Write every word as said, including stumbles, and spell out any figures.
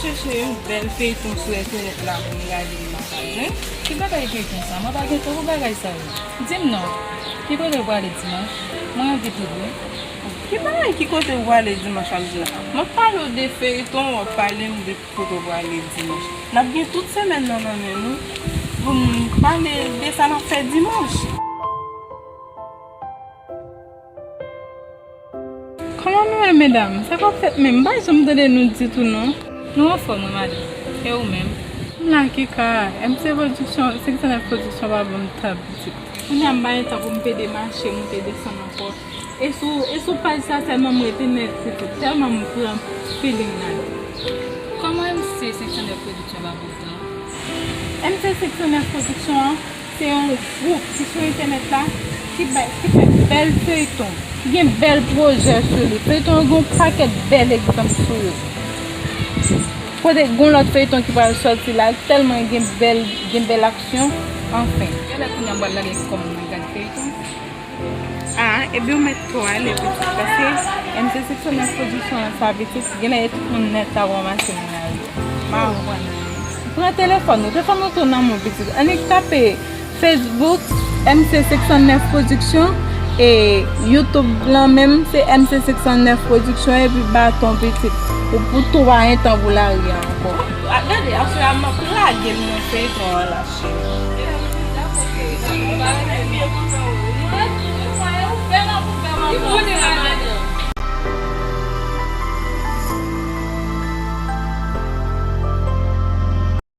Chèche yon bèl feyton sou entènèt la pou m gade, m pa ka jwenn. Ki bagay feyton sa? Mwen pa gen tan pou bagay sa yo. Di m non. Ki kote w prale dimanch? Mwen anvi tou vre. Ki bagay ki kote w prale dimanch w ap di la? M ap pale w de feyton, w ap pale m de kote w prale dimanch. N ap gen tout semèn nan nan men nou pou n pale de sa n ap fè dimanch. Kòman nou ye, medam? Sa k ap fèt menm? M pa janm tande nou ditou, non. Nou anfòm, wi, madanm. E ou menm? M la, Kika. M C Production, senk san nèf Production pa ban m tan, pitit. Kounye a, m pa gen tan pou m pede mache, moute desann ankò. E sou, e sou paj sa sèlman m rete nèt, pitit. Tèlman m pran feeling ladan. Kòman M C senk san nèf Production pa ban w tan? M C senk san nèf Production an, se yon gwoup ki sou entènèt la, ki bay, ki fè bèl feyton, ki gen bèl pwojè sou li. Feyton yo gen yon pakèt bèl egzanp sou yo. Kote gen yon lòt feyton ki pral sòti la, tèlman gen bèl, gen bèl aksyon, anfen. Genlè kounye a m pral lage kò m nan gad feyton. Ah, ebyen w mèt tou ale, pitit, paske M C senk san nèf Production an sa, pitit, genlè e tout moun nèt k ap ranmase nan lari a. Mawon. Pran telefòn ou, telefòn ou tou nan men w, pitit. Annik tape Facebook M C senk san nèf Production, e YouTube lan menm se M C senk san nèf Production, epi baton, pitit. Ou pou tou pa gen tan pou lari a ankò. Ah, gade, aswè a m ap lage l nan feyton an la, cheri.